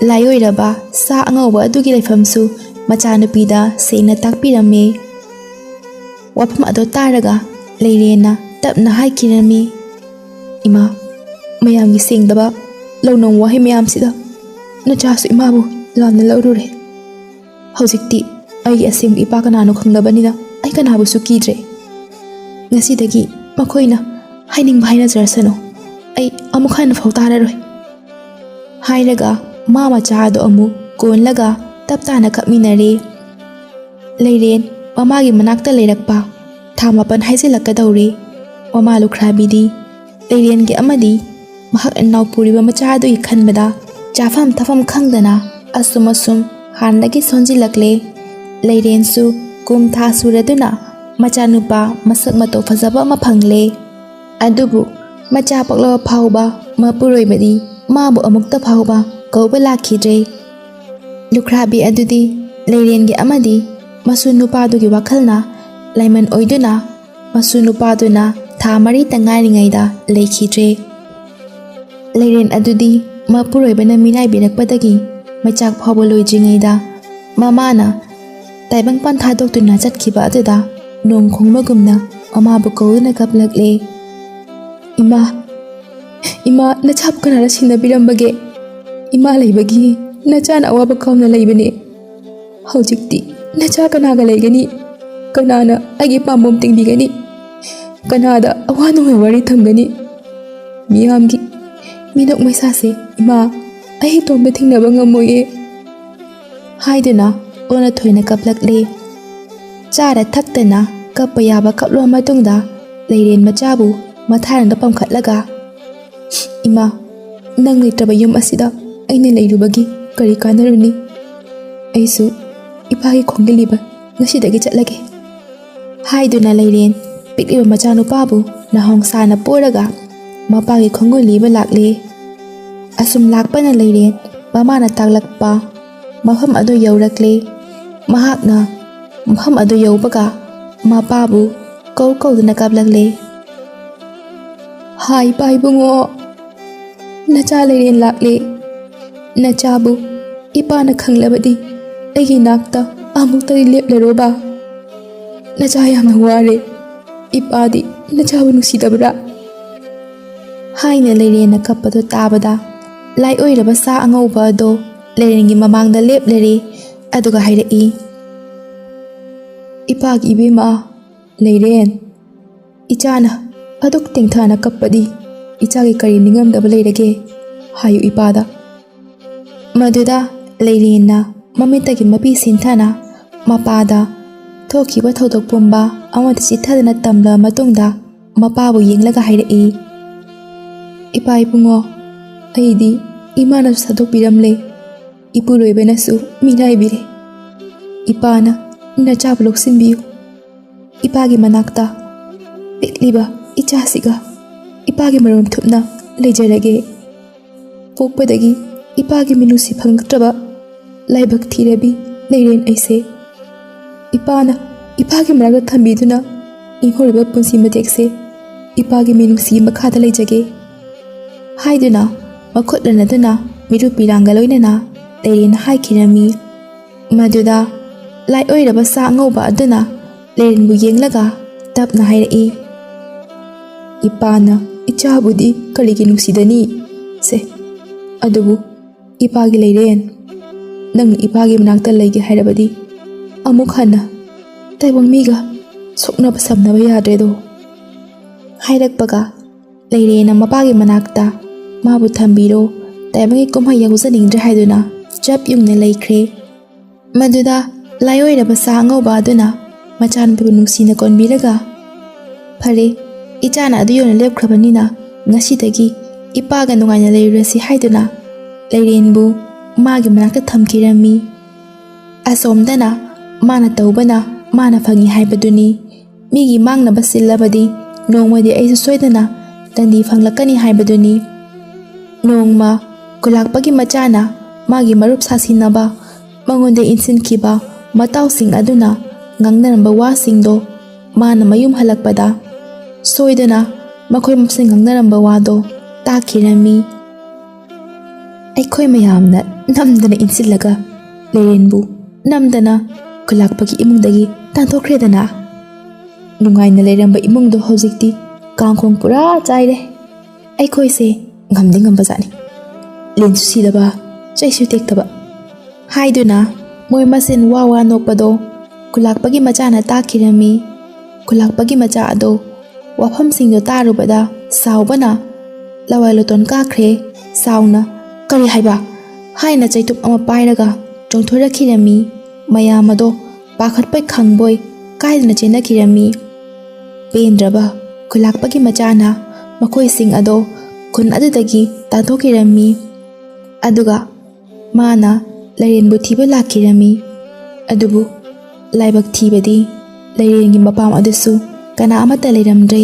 ꯂꯥꯏꯑꯣꯏꯔꯕ ꯁꯥ ꯑꯉꯧꯕ ꯑꯗꯨꯒꯤ ꯂꯩꯐꯝꯁꯨ ꯃꯆꯥꯅꯨꯄꯤꯗ ꯁꯦꯡꯅ ꯇꯥꯛꯄꯤꯔꯝꯃꯤ꯫ ꯋꯥꯐꯝ ꯑꯗꯨ ꯇꯥꯔꯒ ꯂꯩꯔꯦꯟꯅ ꯇꯞꯅ ꯍꯥꯏꯈꯤꯔꯝꯃꯤ, "ꯏꯃꯥ, ꯃꯌꯥꯝꯒꯤ ꯁꯦꯡꯗꯕ ꯂꯧꯅꯧ ꯋꯥꯍꯩ ꯃꯌꯥꯝꯁꯤꯗ ꯅꯆꯥꯁꯨ ꯏꯃꯥꯕꯨ ꯂꯥꯟꯅ ꯂꯧꯔꯨꯔꯦ꯫ ꯍꯧꯖꯤꯛꯇꯤ ꯑꯩꯒꯤ ꯑꯁꯦꯡꯕ ꯏꯄꯥ ꯀꯅꯥꯅꯣ ꯈꯪꯂꯕꯅꯤꯅ ꯑꯩ ꯀꯅꯥꯕꯨꯁꯨ ꯀꯤꯗ꯭ꯔꯦ꯫ ꯉꯁꯤꯗꯒꯤ ꯃꯈꯣꯏꯅ ꯍꯥꯏꯅꯤꯡꯕ ꯍꯥꯏꯅꯖꯔꯁꯅꯨ꯫ ꯑꯩ ꯑꯃꯨꯛ ꯍꯟꯅ ꯐꯥꯎ ꯇꯥꯔꯔꯣꯏ," ꯍꯥꯏꯔꯒ ꯃꯥ ꯃꯆꯥ ꯑꯗꯨ ꯑꯃꯨꯛ ꯀꯣꯟꯂꯒ ꯇꯞ ꯇꯥꯅ ꯀꯞꯃꯤꯟꯅꯔꯦ꯫ ꯂꯩꯔꯦꯟ ꯃꯃꯥꯒꯤ ꯃꯅꯥꯛꯇ ꯂꯩꯔꯛꯄ ꯊꯥ ꯃꯥꯄꯟ ꯍꯥꯏꯖꯤꯜꯂꯛꯀꯗꯧꯔꯦ꯫ ꯃꯃꯥ ꯂꯨꯈ꯭ꯔꯥꯕꯤꯗꯤ ꯂꯩꯔꯦꯟꯒꯤ ꯑꯃꯗꯤ ꯃꯍꯥꯛ ꯏꯅꯥꯎ ꯄꯨꯔꯤꯕ ꯃꯆꯥ ꯑꯗꯨꯒꯤ ꯈꯟꯕꯗ ꯆꯥꯐꯝ ꯊꯛꯐꯝ ꯈꯪꯗꯅ ꯑꯁꯨꯝ ꯑꯁꯨꯝ ꯍꯥꯟꯅꯗꯒꯤ ꯁꯣꯟꯖꯤꯜꯂꯛꯂꯦ꯫ ꯂꯩꯔꯦꯟꯁꯨ ꯀꯨꯝ ꯊꯥ ꯁꯨꯔꯗꯨꯅ ꯃꯆꯥꯅꯨꯄꯥ ꯃꯁꯛ ꯃꯇꯧ ꯐꯖꯕ ꯑꯃ ꯐꯪꯂꯦ꯫ ꯑꯗꯨꯕꯨ ꯃꯆꯥ ꯄꯣꯛꯂꯕ ꯐꯥꯎꯕ ꯃꯄꯨꯔꯣꯏꯕꯗꯤ ꯃꯥꯕꯨ ꯑꯃꯨꯛꯇ ꯐꯥꯎꯕ ꯀꯧꯕ ꯂꯥꯛꯈꯤꯗ꯭ꯔꯦ꯫ ꯂꯨꯈ꯭ꯔꯥꯕꯤ ꯑꯗꯨꯗꯤ ꯂꯩꯔꯦꯟꯒꯤ ꯑꯃꯗꯤ ꯃꯁꯨ ꯅꯨꯄꯥꯗꯨꯒꯤ ꯋꯥꯈꯜꯅ ꯂꯥꯏꯃꯟ ꯑꯣꯏꯗꯨꯅ ꯃꯁꯨ ꯅꯨꯄꯥꯗꯨꯅ ꯊꯥ ꯃꯔꯤꯇ ꯉꯥꯏꯔꯤꯉꯩꯗ ꯂꯩꯈꯤꯗ꯭ꯔꯦ꯫ ꯂꯩꯔꯦꯟ ꯑꯗꯨꯗꯤ ꯃꯄꯨꯔꯣꯏꯕꯅ ꯃꯤꯔꯥꯏꯕꯤꯔꯛꯄꯗꯒꯤ ꯃꯩꯆꯥꯛ ꯐꯥꯎꯕ ꯂꯣꯏꯗ꯭ꯔꯤꯉꯩꯗ ꯃꯃꯥꯅ ꯇꯥꯏꯕꯪꯄꯥꯟ ꯊꯥꯗꯣꯛꯇꯨꯅ ꯆꯠꯈꯤꯕ ꯑꯗꯨꯗ ꯅꯣꯡ ꯈꯣꯡꯕꯒꯨꯝꯅ ꯃꯃꯥꯕꯨ ꯀꯧꯗꯨꯅ ꯀꯞꯂꯛꯂꯦ꯫ "ꯏꯃꯥ, ꯏꯃꯥ, ꯅꯆꯥꯕꯨ ꯀꯅꯥꯅ ꯁꯤꯟꯅꯕꯤꯔꯝꯕꯒꯦ? ꯏꯃꯥ ꯂꯩꯕꯒꯤ ꯅꯆꯥꯅ ꯑꯋꯥꯕ ꯀꯥꯎꯅ ꯂꯩꯕꯅꯦ꯫ ꯍꯧꯖꯤꯛꯇꯤ ꯅꯆꯥ ꯀꯅꯥꯒ ꯂꯩꯒꯅꯤ? ꯀꯅꯥꯅ ꯑꯩꯒꯤ ꯄꯥꯝꯕꯣꯝ ꯇꯤꯡꯕꯤꯒꯅꯤ? ꯀꯅꯥꯗ ꯑꯋꯥ ꯅꯨꯡꯉꯥꯏ ꯋꯥꯔꯤ ꯊꯝꯒꯅꯤ? ꯃꯤꯌꯥꯝꯒꯤ ꯃꯤꯅꯣꯛ ꯃꯩꯁꯥꯁꯦ, ꯏꯃꯥ, ꯑꯩ ꯏꯇꯣꯝꯇ ꯊꯦꯡꯅꯕ ꯉꯝꯃꯣꯏꯌꯦ꯫ ꯍꯥꯏꯗꯨꯅ ꯑꯣꯟꯅ ꯊꯣꯏꯅ ꯀꯞꯂꯛꯂꯦ꯫ ꯆꯥꯔ ꯊꯛꯇꯅ ꯀꯞꯄ ꯌꯥꯕ ꯀꯞꯂꯕ ꯃꯇꯨꯡꯗ ꯂꯩꯔꯦꯟ ꯃꯆꯥꯕꯨ ꯃꯊꯥꯔꯪꯗ ꯄꯝꯈꯠꯂꯒ, "ꯏꯃꯥ, ꯅꯪ ꯂꯩꯇ꯭ꯔꯕ ꯌꯨꯝ ꯑꯁꯤꯗ ꯑꯩꯅ ꯂꯩꯔꯨꯕꯒꯤ ꯀꯔꯤ ꯀꯥꯟꯅꯔꯨꯅꯤ? ꯑꯩꯁꯨ ꯏꯄꯥꯒꯤ ꯈꯣꯡꯒꯤꯜꯂꯤꯕ ꯉꯁꯤꯗꯒꯤ ꯆꯠꯂꯒꯦ" ꯍꯥꯏꯗꯨꯅ ꯂꯩꯔꯦꯟ ꯄꯤꯛꯂꯤꯕ ꯃꯆꯥꯅꯨꯄꯥꯕꯨ ꯅꯍꯣꯡ ꯁꯥꯅ ꯄꯣꯔꯒ ꯃꯄꯥꯒꯤ ꯈꯣꯡꯒꯨꯜ ꯂꯤꯕ ꯂꯥꯛꯂꯦ꯫ ꯑꯁꯨꯝ ꯂꯥꯛꯄꯅ ꯂꯩꯔꯦꯟ ꯃꯃꯥꯅ ꯇꯥꯛꯂꯛꯄ ꯃꯐꯝ ꯑꯗꯨ ꯌꯧꯔꯛꯂꯦ꯫ ꯃꯍꯥꯛꯅ ꯃꯐꯝ ꯑꯗꯨ ꯌꯧꯕꯒ ꯃꯄꯥꯕꯨ ꯀꯧ ꯀꯧꯗꯨꯅ ꯀꯞꯂꯛꯂꯦ꯫ "ꯍꯥꯏ, ꯏꯄꯥ ꯏꯕꯨꯡꯉꯣ, ꯅꯆꯥ ꯂꯩꯔꯦꯟ ꯂꯥꯛꯂꯦ꯫ ꯅꯆꯥꯕꯨ ꯏꯄꯥꯅ ꯈꯪꯂꯕꯗꯤ ꯑꯩꯒꯤ ꯅꯥꯛꯇ ꯑꯃꯨꯛꯇꯗꯤ ꯂꯦꯞꯂꯔꯣꯕ꯫ ꯅꯆꯥ ꯌꯥꯝꯅ ꯋꯥꯔꯦ꯫ ꯏꯄꯥꯗꯤ ꯅꯆꯥꯕꯨ ꯅꯨꯡꯁꯤꯗꯕ꯭ꯔꯥ?" ꯍꯥꯏꯅ ꯂꯩꯔꯦꯟꯅ ꯀꯞꯄꯗꯣ ꯇꯥꯕꯗ ꯂꯥꯏ ꯑꯣꯏꯔꯕ ꯁꯥ ꯑꯉꯧꯕ ꯑꯗꯣ ꯂꯩꯔꯦꯟꯒꯤ ꯃꯃꯥꯡꯗ ꯂꯦꯞꯂꯔꯦ꯫ ꯑꯗꯨꯒ ꯍꯥꯏꯔꯛꯏ, "ꯏꯄꯥꯒꯤ ꯏꯕꯦꯝꯃ ꯂꯩꯔꯦꯟ, ꯏꯆꯥꯅ ꯑꯗꯨꯛ ꯇꯦꯡꯊꯥꯅ ꯀꯞꯄꯗꯤ ꯏꯆꯥꯒꯤ ꯀꯔꯤ ꯅꯤꯡꯉꯝꯗꯕ ꯂꯩꯔꯒꯦ? ꯍꯥꯏꯌꯨ ꯏꯄꯥꯗ"꯫ ꯃꯗꯨꯗ ꯂꯩꯔꯦꯟꯅ ꯃꯃꯤꯠꯇꯒꯤ ꯃꯄꯤ ꯁꯤꯟꯊꯅ ꯃꯄꯥꯗ ꯊꯣꯛꯈꯤꯕ ꯊꯧꯗꯣꯛ ꯄꯨꯝꯕ ꯑꯃꯗꯤ ꯆꯤꯊꯗꯅ ꯇꯝꯂꯕ ꯃꯇꯨꯡꯗ ꯃꯄꯥꯕꯨ ꯌꯦꯡꯂꯒ ꯍꯥꯏꯔꯛꯏ, "ꯏꯄꯥ ꯏꯕꯨꯡꯉꯣ, ꯑꯩꯗꯤ ꯏꯃꯥꯅꯁꯨ ꯊꯥꯗꯣꯛꯄꯤꯔꯝꯂꯦ, ꯏꯄꯨꯔꯣꯏꯕꯅꯁꯨ ꯃꯤꯔꯥꯏꯕꯤꯔꯦ꯫ ꯏꯄꯥꯅ ꯅꯆꯥꯕꯨ ꯂꯧꯁꯤꯟꯕꯤꯌꯨ꯫ ꯏꯄꯥꯒꯤ ꯃꯅꯥꯛꯇ ꯄꯤꯛꯂꯤꯕ ꯏꯆꯥꯁꯤꯒ ꯏꯄꯥꯒꯤ ꯃꯔꯣꯝ ꯊꯨꯞꯅ ꯂꯩꯖꯔꯒꯦ꯫ ꯄꯣꯛꯄꯗꯒꯤ ꯏꯄꯥꯒꯤ ꯃꯤꯅꯨꯡꯁꯤ ꯐꯪꯂꯛꯇ꯭ꯔꯕ ꯂꯥꯏꯕꯛ ꯊꯤꯔꯕꯤ ꯂꯩꯔꯦꯟ ꯑꯩꯁꯦ꯫ ꯏꯄꯥꯅ ꯏꯄꯥꯒꯤ ꯃꯅꯥꯛꯇ ꯊꯝꯕꯤꯗꯨꯅ ꯏꯪꯍꯧꯔꯤꯕ ꯄꯨꯟꯁꯤ ꯃꯇꯦꯛꯁꯦ ꯏꯄꯥꯒꯤ ꯃꯤꯅꯨꯡꯁꯤꯒꯤ ꯃꯈꯥꯗ ꯂꯩꯖꯒꯦ" ꯍꯥꯏꯗꯨꯅ ꯃꯈꯨꯠ ꯂꯟꯅꯗꯨꯅ ꯃꯤꯔꯨꯞ ꯄꯤꯔꯥꯡꯒ ꯂꯣꯏꯅꯅ ꯂꯩꯔꯦꯟꯅ ꯍꯥꯏꯈꯤꯔꯝꯃꯤ꯫ ꯃꯗꯨꯗ ꯂꯥꯏ ꯑꯣꯏꯔꯕ ꯁꯥ ꯑꯉꯧꯕ ꯑꯗꯨꯅ ꯂꯩꯔꯦꯟꯕꯨ ꯌꯦꯡꯂꯒ ꯇꯞꯅ ꯍꯥꯏꯔꯛꯏ, "ꯏꯄꯥꯅ ꯏꯆꯥꯕꯨꯗꯤ ꯀꯔꯤꯒꯤ ꯅꯨꯡꯁꯤꯗꯅꯤ? ꯁꯦ, ꯑꯗꯨꯕꯨ ꯏꯄꯥꯒꯤ ꯂꯩꯔꯦꯟ, ꯅꯪꯅ ꯏꯄꯥꯒꯤ ꯃꯅꯥꯛꯇ ꯂꯩꯒꯦ ꯍꯥꯏꯔꯕꯗꯤ ꯑꯃꯨꯛ ꯍꯟꯅ ꯇꯥꯏꯕꯪ ꯃꯤꯒ ꯁꯣꯛꯅꯕ ꯁꯝꯅꯕ ꯌꯥꯗ꯭ꯔꯦꯗꯣ" ꯍꯥꯏꯔꯛꯄꯒ ꯂꯩꯔꯦꯟꯅ ꯃꯄꯥꯒꯤ ꯃꯅꯥꯛꯇ ꯃꯥꯕꯨ ꯊꯝꯕꯤꯔꯣ, ꯇꯥꯏꯕꯪꯒꯤ ꯀꯨꯝꯍꯩ ꯌꯥꯎꯖꯅꯤꯡꯗ꯭ꯔꯦ ꯍꯥꯏꯗꯨꯅ ꯆꯞ ꯌꯨꯡꯅ ꯂꯩꯈ꯭ꯔꯦ꯫ ꯃꯗꯨꯗ ꯂꯥꯏꯑꯣꯏꯔꯕ ꯁꯥ ꯑꯉꯧꯕ ꯑꯗꯨꯅ ꯃꯆꯥꯅꯨꯄꯤꯕꯨ ꯅꯨꯡꯁꯤꯅ ꯀꯣꯟꯕꯤꯔꯒ, "ꯐꯔꯦ, ꯏꯆꯥꯅ ꯑꯗꯨ ꯌꯧꯅ ꯂꯦꯞꯈ꯭ꯔꯕꯅꯤꯅ ꯉꯁꯤꯗꯒꯤ ꯏꯄꯥꯒ ꯅꯨꯡꯉꯥꯏꯅ ꯂꯩꯔꯨꯔꯁꯤ" ꯍꯥꯏꯗꯨꯅ ꯂꯩꯔꯦꯟꯕꯨ ꯃꯥꯒꯤ ꯃꯅꯥꯛꯇ ꯊꯝꯈꯤꯔꯝꯃꯤ꯫ ꯑꯁꯣꯝꯗꯅ ꯃꯥꯅ ꯇꯧꯕꯅ ꯃꯥꯅ ꯐꯪꯉꯤ ꯍꯥꯏꯕꯗꯨꯅꯤ꯫ ꯃꯤꯒꯤ ꯃꯥꯡꯅꯕ ꯁꯤꯜꯂꯕꯗꯤ ꯅꯣꯡꯃꯗꯤ ꯑꯩꯁꯨ ꯁꯣꯏꯗꯅ ꯇꯟꯗꯤ ꯐꯪꯂꯛꯀꯅꯤ ꯍꯥꯏꯕꯗꯨꯅꯤ꯫ ꯅꯣꯡꯃ ꯈꯨꯂꯥꯛꯄꯒꯤ ꯃꯆꯥꯅ ꯃꯥꯒꯤ ꯃꯔꯨꯞ ꯁꯥꯁꯤꯟꯅꯕ, ꯃꯉꯣꯟꯗ ꯏꯟꯁꯤꯟꯈꯤꯕ ꯃꯇꯥꯎꯁꯤꯡ ꯑꯗꯨꯅ ꯉꯥꯡꯅꯔꯝꯕ ꯋꯥꯁꯤꯡꯗꯣ ꯃꯥꯅ ꯃꯌꯨꯝ ꯍꯜꯂꯛꯄꯗ ꯁꯣꯏꯗꯅ ꯃꯈꯣꯏ ꯃꯁꯦꯟ ꯉꯥꯡꯅꯔꯝꯕ ꯋꯥꯗꯣ ꯇꯥꯈꯤꯔꯝꯃꯤ꯫ ꯑꯩꯈꯣꯏ ꯃꯌꯥꯝꯅ ꯅꯝꯗꯅ ꯏꯟꯁꯤꯜꯂꯒ ꯂꯩꯔꯦꯟꯕꯨ ꯅꯝꯗꯅ ꯈꯨꯂꯥꯛꯄꯒꯤ ꯏꯃꯨꯡꯗꯒꯤ ꯇꯥꯟꯊꯣꯛꯈ꯭ꯔꯦꯗꯅ꯫ ꯅꯨꯡꯉꯥꯏꯅ ꯂꯩꯔꯝꯕ ꯏꯃꯨꯡꯗꯣ ꯍꯧꯖꯤꯛꯇꯤ ꯀꯥꯡꯈꯣꯡ ꯄꯨꯔꯥ ꯆꯥꯏꯔꯦ꯫ ꯑꯩꯈꯣꯏꯁꯦ ꯉꯝꯗꯤ ꯉꯝꯕꯖꯥꯠꯅꯤ꯫ ꯂꯤꯟꯁꯨ ꯁꯤꯗꯕ, ꯆꯩꯁꯨ ꯇꯦꯛꯇꯕ ꯍꯥꯏꯗꯨꯅ ꯃꯣꯏ ꯃꯁꯦꯟ ꯋꯥ ꯋꯥ ꯅꯣꯛꯄꯗꯣ ꯈꯨꯂꯥꯛꯄꯒꯤ ꯃꯆꯥꯅ ꯇꯥꯈꯤꯔꯝꯃꯤ꯫ ꯈꯨꯂꯥꯛꯄꯒꯤ ꯃꯆꯥ ꯑꯗꯣ ꯋꯥꯐꯝꯁꯤꯡꯗꯣ ꯇꯥꯔꯨꯕꯗ ꯁꯥꯎꯕꯅ ꯂꯋꯥꯏ ꯂꯣꯇꯣꯟ ꯀꯥꯈ꯭ꯔꯦ꯫ ꯁꯥꯎꯅ, "ꯀꯔꯤ ꯍꯥꯏꯕ?" ꯍꯥꯏꯅ ꯆꯩꯇꯨꯞ ꯑꯃ ꯄꯥꯏꯔꯒ ꯆꯣꯡꯊꯣꯔꯛꯈꯤꯔꯝꯃꯤ꯫ ꯃꯌꯥꯝ ꯑꯗꯣ ꯄꯥꯈꯠꯄꯣꯏ ꯈꯪꯕꯣꯏ ꯀꯥꯏꯗꯅ ꯆꯦꯟꯅꯈꯤꯔꯝꯃꯤ꯫ ꯄꯦꯟꯗ꯭ꯔꯕ ꯈꯨꯂꯥꯛꯄꯒꯤ ꯃꯆꯥꯅ ꯃꯈꯣꯏꯁꯤꯡ ꯑꯗꯣ ꯈꯨꯟ ꯑꯗꯨꯗꯒꯤ ꯇꯥꯟꯊꯣꯛꯈꯤꯔꯝꯃꯤ꯫ ꯑꯗꯨꯒ ꯃꯥꯅ ꯂꯩꯔꯦꯟꯕꯨ ꯊꯤꯕ ꯂꯥꯛꯈꯤꯔꯝꯃꯤ꯫ ꯑꯗꯨꯕꯨ ꯂꯥꯏꯕꯛ ꯊꯤꯕꯗꯤ ꯂꯩꯔꯦꯟꯒꯤ ꯃꯄꯥꯝ ꯑꯗꯨꯁꯨ ꯀꯅꯥ ꯑꯃꯠꯇ ꯂꯩꯔꯝꯗ꯭ꯔꯦ꯫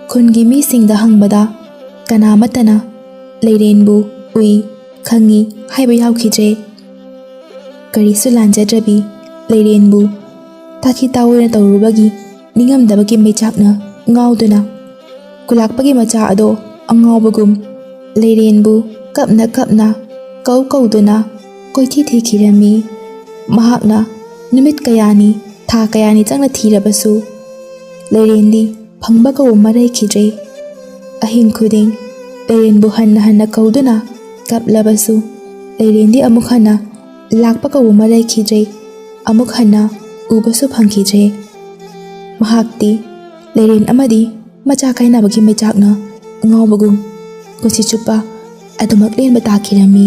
ꯈꯨꯟꯒꯤ ꯃꯤꯁꯤꯡꯗ ꯍꯪꯕꯗ ꯀꯅꯥ ꯑꯃꯠꯇꯅ ꯂꯩꯔꯦꯟꯕꯨ ꯎꯏ, ꯈꯪꯉꯤ ꯍꯥꯏꯕ ꯌꯥꯎꯈꯤꯗ꯭ꯔꯦ꯫ ꯀꯔꯤꯁꯨ ꯂꯥꯟꯖꯗ꯭ꯔꯕꯤ ꯂꯩꯔꯦꯟꯕꯨ ꯇꯥꯈꯤ ꯇꯥꯑꯣꯏꯅ ꯇꯧꯔꯨꯕꯒꯤ ꯅꯤꯡꯉꯝꯗꯕꯒꯤ ꯃꯩꯆꯥꯛꯅ ꯉꯥꯎꯗꯨꯅ ꯈꯨꯂꯥꯛꯄꯒꯤ ꯃꯆꯥ ꯑꯗꯣ ꯑꯉꯥꯎꯕꯒꯨꯝ ꯂꯩꯔꯦꯟꯕꯨ ꯀꯞꯅ ꯀꯞꯅ ꯀꯧ ꯀꯧꯗꯨꯅ ꯀꯣꯏꯊꯤ ꯊꯤꯈꯤꯔꯝꯃꯤ꯫ ꯃꯍꯥꯛꯅ ꯅꯨꯃꯤꯠ ꯀꯌꯥꯅꯤ, ꯊꯥ ꯀꯌꯥꯅꯤ ꯆꯪꯅ ꯊꯤꯔꯕꯁꯨ ꯂꯩꯔꯦꯟꯗꯤ ꯐꯪꯕ ꯀꯧꯕ ꯃꯔꯩꯈꯤꯗ꯭ꯔꯦ꯫ ꯑꯍꯤꯡ ꯈꯨꯗꯤꯡ ꯂꯩꯔꯦꯟꯕꯨ ꯍꯟꯅ ꯍꯟꯅ ꯀꯧꯗꯨꯅ ꯀꯞꯂꯕꯁꯨ ꯂꯩꯔꯦꯟꯗꯤ ꯑꯃꯨꯛ ꯍꯟꯅ ꯂꯥꯛꯄ ꯀꯧꯕ ꯃꯔꯩꯈꯤꯗ꯭ꯔꯦ꯫ ꯑꯃꯨꯛ ꯍꯟꯅ ꯎꯕꯁꯨ ꯐꯪꯈꯤꯗ꯭ꯔꯦ꯫ ꯃꯍꯥꯛꯇꯤ ꯂꯩꯔꯦꯟ ꯑꯃꯗꯤ ꯃꯆꯥ ꯀꯥꯏꯅꯕꯒꯤ ꯃꯩꯆꯥꯛꯅ ꯉꯥꯎꯕꯒꯨꯝ ꯄꯨꯟꯁꯤ ꯆꯨꯞꯄ ꯑꯗꯨꯃꯛ ꯂꯦꯟꯕ ꯇꯥꯈꯤꯔꯝꯃꯤ꯫